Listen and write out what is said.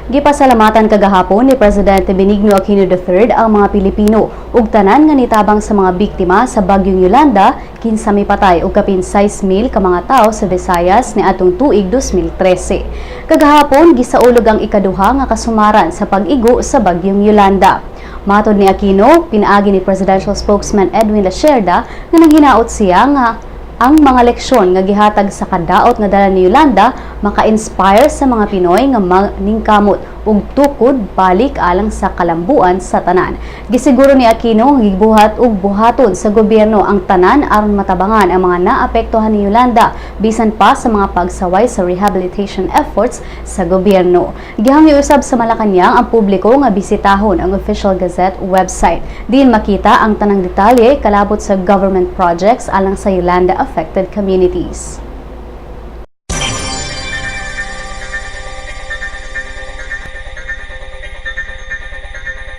Gipasalamatan kagahapon ni Presidente Benigno Aquino III ang mga Pilipino ug tanan nga nitabang sa mga biktima sa bagyong Yolanda, kinsa mipatay og kapin 6,000 ka mga tawo sa Visayas niadtong tuig 2013. Kagahapon, gisaulog ang ikaduha nga kasumaran sa pag-igo sa bagyong Yolanda. Matod ni Aquino, pinaagi ni Presidential Spokesman Edwin Lacierda, nga nanghinaot siya nga ang mga leksyon nga gihatag sa kadaot nga dala ni Yolanda maka-inspire sa mga Pinoy nga maningkamot ug tukod balik alang sa kalambuan sa tanan. Gisiguro ni Aquino nga gibuhat ug buhaton sa gobyerno ang tanan aron matabangan ang mga naapektuhan ni Yolanda, bisan pa sa mga pagsaway sa rehabilitation efforts sa gobyerno. Gihangyo usab sa Malacañang ang publiko nga bisitahon ang Official Gazette website, diin makita ang tanang detalye kalabot sa government projects alang sa Yolanda affected communities.